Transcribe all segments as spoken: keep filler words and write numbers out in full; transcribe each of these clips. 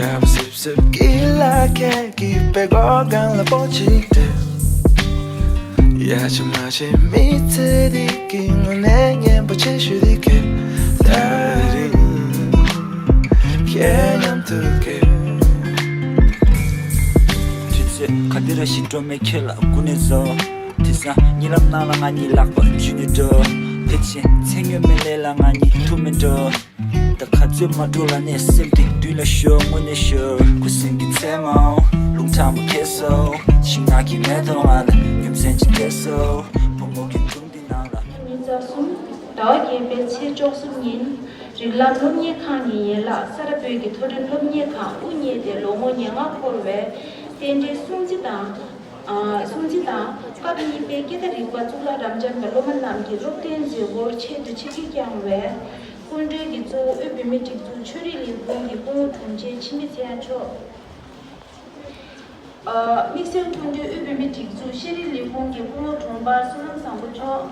ཡབ་སིབ་སིབ་ཀི་ལ་ཁད་ཀི་པེ་གོ་གང་ལ་པོ་ཅིག་ཏེ། ཡ་ཆི་མ་ཆི་མི་ཚེ་འདི་གི་ངོ་ནས་སྙན་པོ་ཆེ་ཤོས་འདི་གི་ད་རེད། ཁྱེད་མཉམ་དུ་གི། དུས་ཚོད་ག་དེ་ར་ཞིག་འགྲོ་མེད་ཁྱེད་ལ་སྐུ་ནས་བཟོ། དེང་སང་གཉིད་ལམ་ནང་ལ་ང་གཉིས་ལག་པ་འཇུས་ནས་འགྲོ། ཕལ་ཆེར་མཚན་སྨྱོ་མེད་ལས་ལ་ང་གཉིས་ཐུག་མེད་འགྲོ། ད་ག་ཚོད་མ་འགྲོ་ལ་ནས་སེམས་གཏིང་མདུན་ལ་ཤོར་དངོས་གནས་ཤོར། ཁུ་སིམ་གྱི་མཚན་མོ་རླུང་ཁྲ་མོ་ཁེལ་སོང་། ཤིང་ནགས་ཀྱི་མེ་ཏོག་ང་ལ་རྒྱུ་མཚན་ཅིག་སྟེར་སོང་། བུ་མོ་གི་སྒྲུང་འདི་ནང་ལ། ཉིན་རྩ་གསུམ། ཟླ་བ་བརྒྱད་པའི་ཚེས་བཅུ་གསུམ་ཉིན། རིགས་ལམ་སློབ་གཉེར་ཁང་གི་ཡན་ལག་ས་རཱ་བོད་ཀྱི་མཐོ་འབྲིང་སློབ་གཉེར་ཁང་དབུ་བརྙེས་ཏེ་ལོ་ངོ་ཉེར་ལྔ་འཁོར་བའི་རྟེན་འབྲེལ་སྲུང་བརྩི་དང་། ཨ། སྲུང་བརྩི་དང་། སྐབས་གཉིས་པའི་སྐད་བརྡ་རིག་པ་གཙུག་ལག་རབ་འབྱམས་པའི་སློབ་མ་རྣམས་ཀྱི་སློབ་སྟོན་མཛད་སྒོར་ཆེད་དུ་ཆིབས་བསྒྱུར་བསྐྱངས་བའི་སྐུ་མགྲོན་གྱིས་གཙོ་བོ་དབུས་བོད་མིའི་སྒྲིག་འཛུགས་ཆོས་རིག་ལས་ཁུངས་ཀྱི་སྐུ་ངོ་དྲུང་ཆེ་འཆི་མེད་ཚེ་དབྱངས་མཆོག། ཨ། དམིགས་བསལ་སྐུ་མགྲོན་དབུས་བོད་མིའི་སྒྲིག་འཛུགས་ཤེས་རིག་ལས་ཁུངས་ཀྱི་སྐུ་ངོ་དྲུང་འཕར་བསོད་ནམས་བཟང་པོ་མཆོག།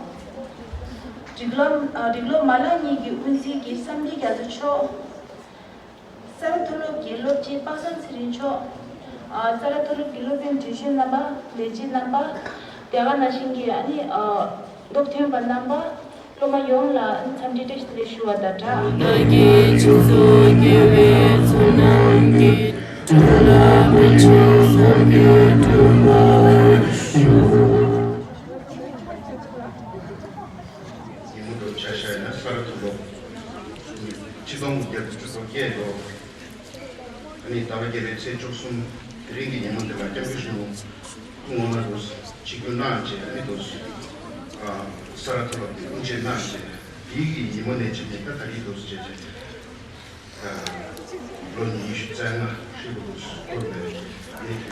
སྒྲིག་ལམ། ཨ། སྒྲིག་སློབ་མ་ལག་གཉིས་ཀྱི་དབུ་འཛིན་གྱི་བསམ་འཕེལ་རྒྱ་མཚོ་མཆོག། ས་རཱ་མཐོ་སློབ་ཀྱི་སློབ་སྤྱི་པ་སངས་ཚེ་རིང་མཆོག། ཨ། ས་རཱ་མཐོ་སློབ་ཀྱི་སློབ་དཔོན་དྲིན་ཤེས་རྣམ་པ། ལས་བྱེད་རྣམ་པ། དེ་ག་ནང་བཞིན་གྱི་ཨ་ནི། ཨ། སློབ་ཐོན་པ་རྣམ་པ། སློབ་མ་ཡོངས་ལ་འཚམས་འདྲི་བཀྲ་ཤིས་བདེ་ལེགས་ཞུ་བ་དང་སྦྲགས། ཉིན་མོ་འདྲ་ཆ་བཞག་ན་ས་རཱ་མཐོ་སློབ་ཆིག་སྟོང་དགུ་བརྒྱ་དྲུག་ཅུ་རེ་བརྒྱད་ལོ། ཨ་ནི་ཟླ་བ་བརྒྱད་པའི་ཚེས་བཅུ་གསུམ་དེ་རིང་གི་ཉིན་མོ་འདི་ལ་སྐྱབས་མགོན་ཆེན་པོ་སྐུ་ངོ་མ་དུ་ཆིབས་བསྒྱུར་གནང་བྱས། ཨ་ནི་དུ་ས་རཱ་མཐོ་སློབ་ཀྱི་དབུ་འབྱེད་གནང་བྱས། དེའི་གི་ཉིན་མོ་ནས་བྱས་ནས་ད་ད་རེས་དུ་བྱས་བྱས། ལོ་ཉི་ཤུ་རྩ་ལྔ་ཧྲིལ་པོ་དུ་འཁོར་བའི་ཉིན།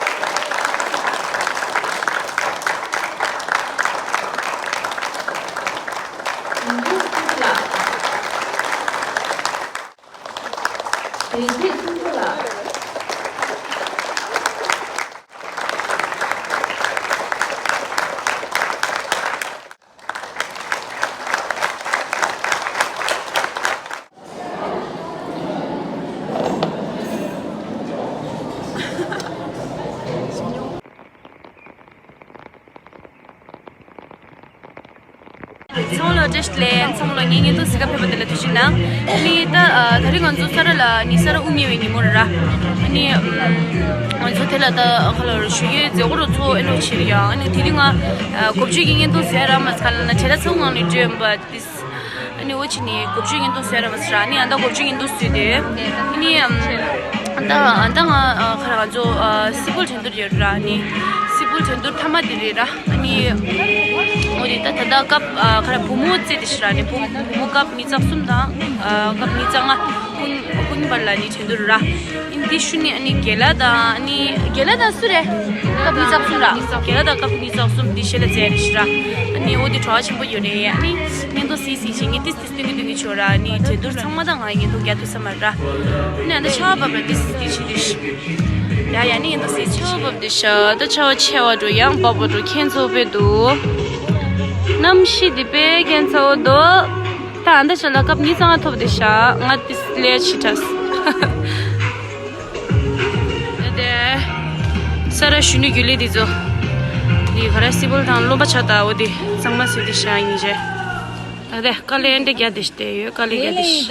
ཚང་མ་ལ་བཀྲ་ཤིས་བདེ་ལེགས། ཚང་མ་ལ་ངའི་བརྙན་ཐུང་གཟིགས་ག་ཕེབས་པ་དེ་ལ་ཐུགས་རྗེ་གནང་། ཨ་ནི་ད་ཨ་ད་རིང་ང་ཚོ་ས་རཱ་ལ་ནི་ས་རཱ་དབུ་བརྙེས་པའི་ཉིན་མོ་རེད་ར། ཨ་ནི་ཨམ་ང་ཚོ་དེ་ལ་ད་ག་ལ་ཞུ་ཡས་མཛད་སྒོ་རུ་ཚོགས་ཨེ་ལོ་བྱེད་རེད་ཡ། ཨ་ནི་དེ་རིང་ང་ཨ་གོ་བརྗོད་ཀྱི་བརྙན་ཐུང་བཟོས་ར་མ་ཚ་ལ་ན་བྱེད་ད་ཚོ་ངང་ནས་བྲོས་ཡོང་པ་དེ། ཨ་ནི་འོ་ཅི་ནི་གོ་བརྗོད་བརྙན་ཐུང་བཟོས་ར་བ་ཟེར་ར། ཨ་ནི་ཨ་ད་གོ་བརྗོད་བརྙན་ཐུང་བཟོས་ཏེ། ཨ་ནི་ཨམ་ཨ་ད་ཨ་ད་ང་ཨ་ཁ་ར་ང་ཚོ་ཨ་སི་པོལ་འགྲན་བསྡུར་ཡོད་ར། ཨ་ནི་སི་པོལ་འགྲན་བསྡུར་མཐའ་མ་དེ་རེད་ར། ཨ་ནི་འོ་དེ་ད་ད་ད་སྐབས་ཨ་ཁ་ར་བུ་མོ་རྩེ་དེ་ཤི་ར། ཨ་ནི་བུ་བུ་མོ་སྐབས་ཉིས་རྩ་གསུམ་དང་ཨ་སྐབས་ཉིས་རྩ་ལྔ་ཀུན་ཀུན་བར་ལ་ནི་འགྲན་བསྡུར་ར། ཨིན་དེ་ཤུ་ནི་ཨ་ནི་རྒན་ལགས་དང་ཨ་ནི་རྒན་ལགས་དང་སུ་རེད། སྐབས་ཉིས་རྩ་གསུམ་ར། རྒན་ལགས་དང་སྐབས་ཉིས་རྩ་གསུམ་དེ་ཤེས་ལ་རྩེ་རེ་ཤི་ར། ཨ་ནི་འོ་དེ་གྲོགས་ཆེན་པོ་ཡོད་རེད། ཨ་ནི་བརྙན་ཐུང་སི་སི་ཞིག་ངས་ཏིས་ཏིས་སྟོན་གི་སྟོན་གི་ཆོག་ར། ཨ་ནི་འགྲན་བསྡུར་ཚང་མ་དང་ང་བརྙན་ཐུང་རྒྱག་ཐུབ་ས་མ་རེད་ར། ཨ་ནི་ཨ་ད་ཆར་པ་བབས་ར་ཏིས་ཏིས་ཤི་ཏིས་ཤི། ཡ་ཡ་ནི་བརྙན་ཐུང་སི་སི་ཆར་པ་བབས་དེ་ཤ་ད་ཆར་པ་ཆེ་བ་འགྲོ་ཡང་བབས་པ་འགྲོ་ཁྱེད་ཚོ་བས་འདུག་གནམ་གཤིས་དེ་དཔེ་ཁྱེད་ཚོ་འདུག་ད་ཨ་ད་ཆ་ལ་སྐབས་ཉིས་རྩ་ལྔ་ཐོབ་དེ་ཤ་ང་ཏིས་ལས་ཕྱི་དྲགས། དེ་ས་ར་གཞོན་ནུ་རྒྱུན་ལས་དེ་ཚོ་དེ་ག་ར་སི་པོལ་དང་རློན་པ་ཆགས་ད། འོ་དེ་ཚང་མ་སི་དེ་ཤ་ཡིན་བྱས། ད་དེ་དཀའ་ལས་འདི་རྒྱ་དེ་ཤ་དེ་ཡོད། དཀའ་ལས་རྒྱ་དེ་ཤ།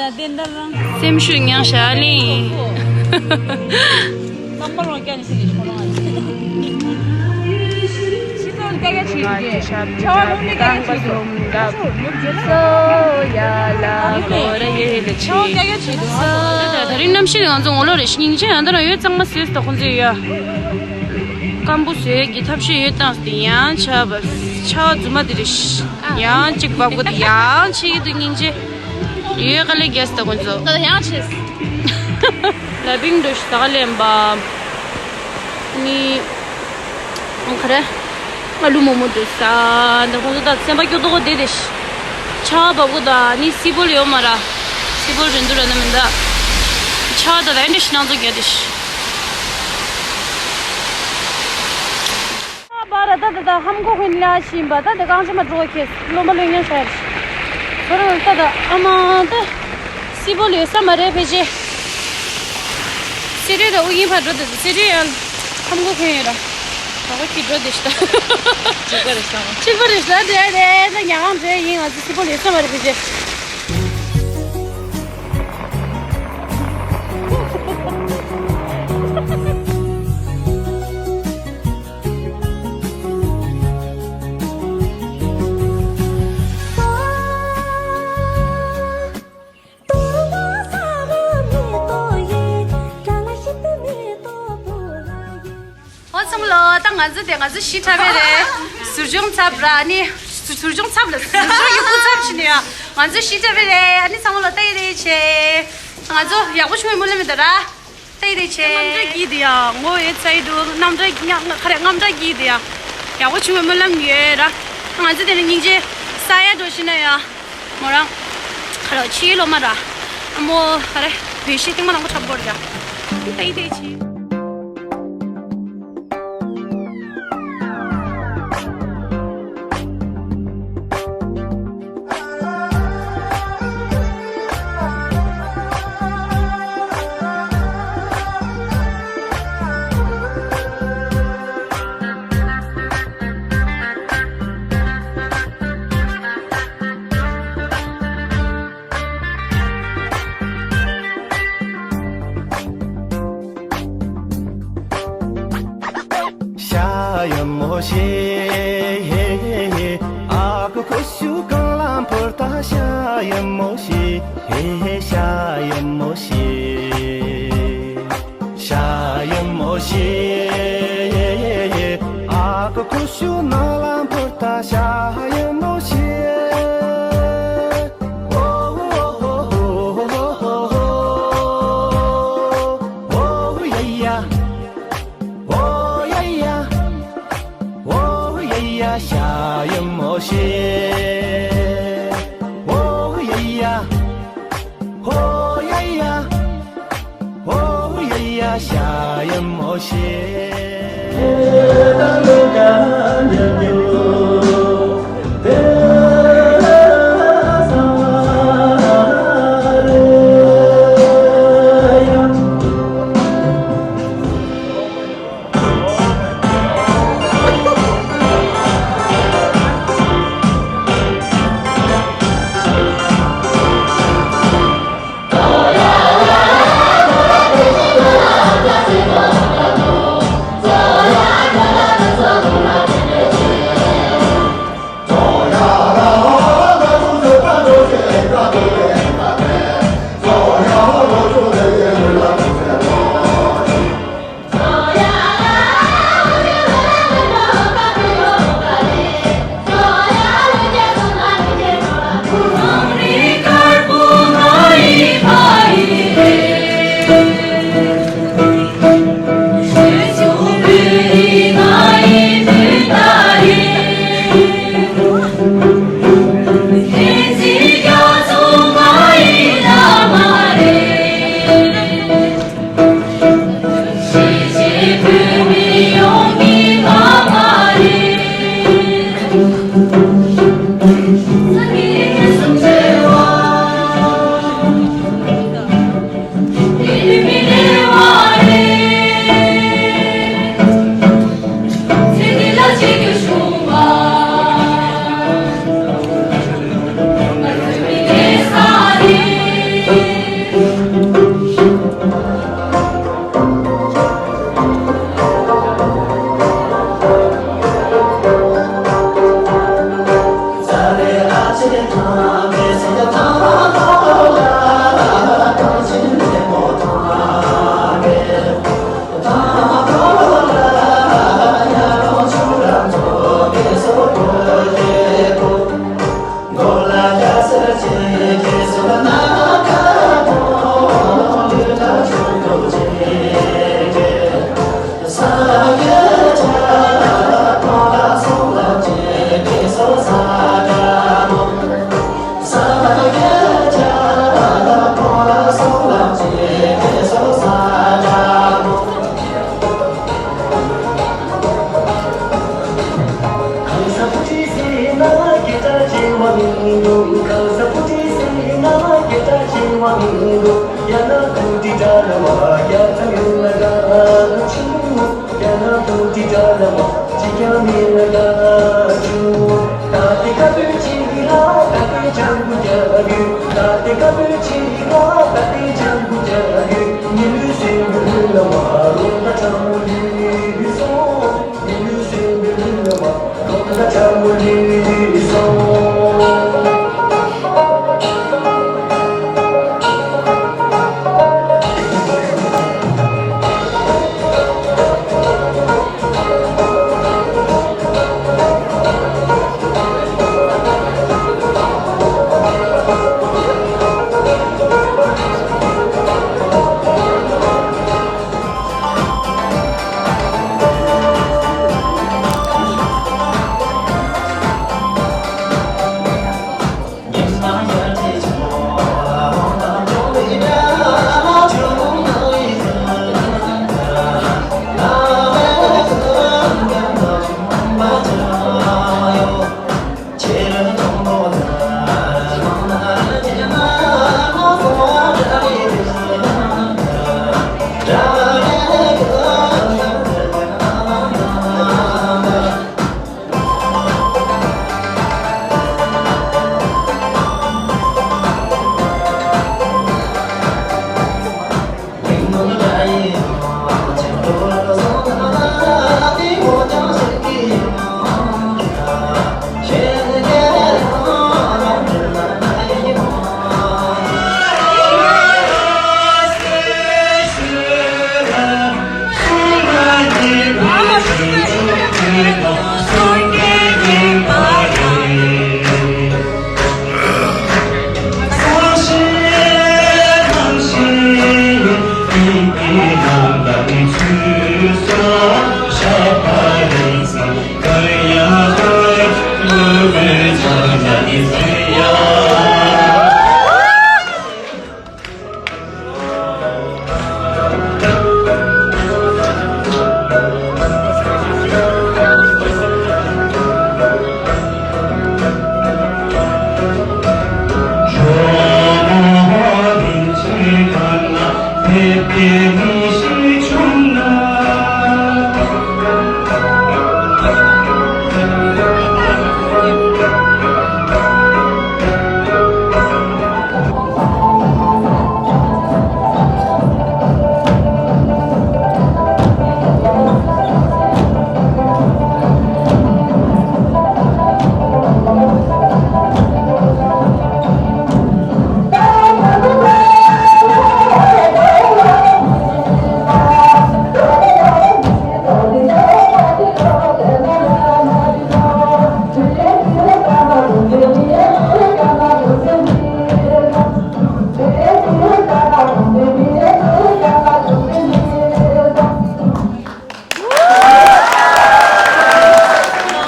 སེམས་ཤུགས་ཉག་ཤ་ལིང་། ད་རིང་གནམ་གཤིས་ང་ཚོ་ངོ་ལོག་རེད་ཤི་སྙིང་རྗེ། ཡང་ད་རང་ཡོད་གཙང་མ་བཟོས་སུ་ད་ཁོང་ཚོས་ཡ། སྐམ་པོ་བཟོས་ཀྱི་ཐབས་ཤེས་ཡོད་སྟངས་སུ་དེ་ཡང་ཆར་པ་ཆར་པ་རྫུན་མ་དེ་རེད་ཤི། ཡང་གཅིག་བབས་གོ་དེ་ཡང་ཆེ་གི་འདུག་སྙིང་རྗེ། ཡོད་དཀའ་ལས་རྒྱག་སུ་ད་ཁོང་ཚོ། ད་ཡང་ཆེ། ལ་པིང་འགྲོ་ཤི་ད་ག་ལེན་པ། ནི། ཨང་ག་རེ། ཨ་ལུ་མོ་མོ་འདུག་ས། འདི་ཁོང་ཚོ་ད་སེམས་པ་སྐྱོ་དོག་བསྡད་དེ་ཤི། ཆར་པ་བབས་གོ་ད་ནི་སི་པོལ་ཡོད་མ་ར། སི་པོལ་འགྲན་བསྡུར་ར་ན་མིན་ད། ཆར་ད་ད་འདྲ་ཤི་སྣང་ཚོ་རྒྱག་དེ་ཤི། ཨ་བ་ར་ད་ད་ད་ཧམ་གོ་ཧུན་ལ་ཤིན་པ་ད་ད་གང་ཅི་མ་འགྲོ་ཁེ་ལོ་མ་ལོ་ཉན་ཤར། ཁོ་རང་ད་ད་ཨ་མ་ད་སི་པོ་ལོས་ས་མ་རེད་ཕེ་ཅེ། སེ་འབྲས་དང་ཨུ་རྒྱན་ཕར་འགྲོ་དུས་སེ་འབྲས་ཡང་ཁམས་གོ་མཁན་ཡོད་ར། ག་གོ་ཁྱི་འགྲོ་དེ་ཤི་ད། གཅིག་པ་རེད་ཤག་གཅིག་པ་རེད་ཤག་དེ་རེད་ད་ཉ་གང་རེད་ཡིན་ང་ཚོ་སི་པོ་ལེ་ས་མ་རེད་ཕི་ཅེ། ཨོ་ཚང་ལོ་ད་ང་ཚོ་དེ་ང་ཚོ་ཤི་ཐབས་རེད། ཟུར་སྦྱོང་ཚབ་ར་ནི་ཟུར་སྦྱོང་ཚབ་ལ་ཟུར་སྦྱོང་ཡུ་གུ་ཚབ་ཕྱིན་ནས་ཡ་ང་ཚོ་ཤི་ཐབས་རེད། ཨ་ནི་ཚང་མ་ལོ་ལྟ་ཡི་རེད་ཆེ། ང་ཚོ་ཡག་པོ་བྱུང་བའི་སྨོན་ལམ་ཡིན་ད་ར། ལྟ་ཡི་རེད་ཆེ། རྔམ་སྒྲ་གིས་དེ་ཡ་ངོ་ཡོད་ཚ་ཡི་འདུག་རྔམ་སྒྲ་ཉ་ཁ་རེ་རྔམ་སྒྲ་གིས་དེ་ཡ་ཡག་པོ་བྱུང་བའི་སྨོན་ལམ་ཡོད་ར། ང་ཚོ་དེ་ནས་སྙིང་རྗེ་ས་ཡ་འགྲོ་ཤི་ན་ཡ། མོ་རང་། ཁ་རོག་ཕྱིའི་སློབ་མ་ར། ཨ་མོ་ཨ་རེ་བོད་ཤི་སྟེང་མ་ནང་པ་འཁྲབ་པོ་ར། ཏའི་ཏའི་ཆི། ཤ་ཡི་མོ་ཤེ། ཨ་ཁུ་ཁུ་ཤུ་གང་ལ་འཕུར་ད་ཤ་ཡི་མོ་ཤེ། ཤ་ཡི་མོ་ཤེ། ཤ་ཡི་མོ་ཤེ། ཨ་ཁུ་ཁུ་ཤུ་ནང་ལ་འཕུར་ད་ཤ་ཡི་མོ་ཤེ། ཨོ་ཧོ་ཧོ་ཧོ་ཧོ། ཨོ་ཡ་ཡ། ཨོ་ཡ་ཡ། ཨོ་ཡ་ཡ་ཤ་ཡི་མོ་ཤེ། ཨོ་ཡ་ཡ། ཨོ་ཡ་ཡ། ཨོ་ཡ་ཡ་ཤ་ཡི་མོ་ཤེ།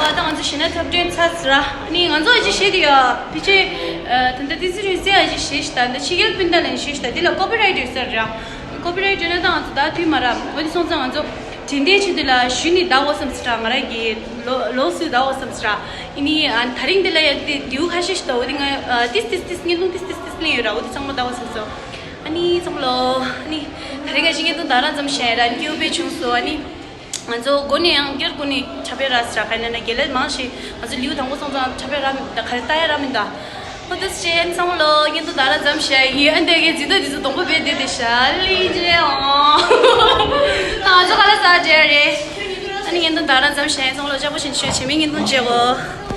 ད་ང་ཚོ་གཞས་ནས་འཁྲབ་སྟོན་ཚར་ཟིན་ར། ནི་ང་ཚོ་ཨ་ཅེ་གཞས་དེ་ཡ་ཕི་ཅེ་ད་ལྟ་ཏི་སི་རིང་སེ་ཨ་ཅེ་གཞས་ཤིག་ད་ལྟ་ཕྱི་རྒྱལ་སྤུན་ཟླ་ལ་གཞས་ཤིག་ད་དེ་ལ་ཀོ་པི་རའེ་ཊི་ཡོད་ས་ར། ཀོ་པི་རའེ་ཊི་ཡོད་ན་ད་ང་ཚོ་ད་དུས་མ་ར། འོ་དེ་སོང་ཙང་ང་ཚོ་དྲན་རྟེན་ཆེད་དུ་ལ་ཞུ་ནི་ད་འོ་བསམ་སི་ར། ང་ར་གི་ལོ་ལོ་སུ་ད་འོ་བསམ་སི་ར། ཨི་ནི་ཨ་ད་རིང་འདི་ལ་ཡ་དེ་དེའུ་ཁ་ཤས་ཤིག་ད་འོ་དེ་ང་ཏིས་ཏིས་ཏིས་བརྙན་ཐུང་ཏིས་ཏིས་ཏིས་ལེན་ཡོད་ར། འོ་དེ་ཚང་མ་ད་འོ་བསམ་སོ། ཨ་ནི་ཚང་མ་ལོ། ཨ་ནི་ད་རེས་ཀ་ཞིག་བརྙན་ཐུང་ད་རང་ཙམ་བཤད་ར། ཨ་ནི་སྐྱིད་པོ་དཔེ་བྱུང་སོང་། ཨ་ནི་ང་ཚོ་འགོ་ནས་ཡང་བསྐྱར་སྒོ་ནས་འཁྲབ་ཡ་ར་ཟེར་ར། ག་ནས་ན་དགེ་ལས་མང་ཞིག་ང་ཚོ་ལེའུ་དང་པོ་སོང་ཙང་འཁྲབ་ཡ་ར་མི་འདུག་ག་རེ་ལྟ་ཡ་ར་མི་འདུག་འོ་དེ་བྱས་ཨ་ནི་ཚང་མ་ལོ་བརྙན་ཐུང་ད་རང་ཙམ་བཤད་ཡིན། ཨ་འདི་གའི་རྫི་ཏོ་འདི་ཚོ་གདོང་པ་བས་བསྡད་བསྡད་ཤག་ལི་ཅེ་ཨོ། ང་ཚོ་ག་ལ་ཟ་བྲེལ་རེད། ཨ་ནི་བརྙན་ཐུང་ད་རང་ཙམ་བཤད་ཡིན། ཚང་མ་ལོ་ལྕགས་པོ་བྱིན་ཤོད། བྱེད་མི་བརྙན་ཐུང་བྱེད་གོ།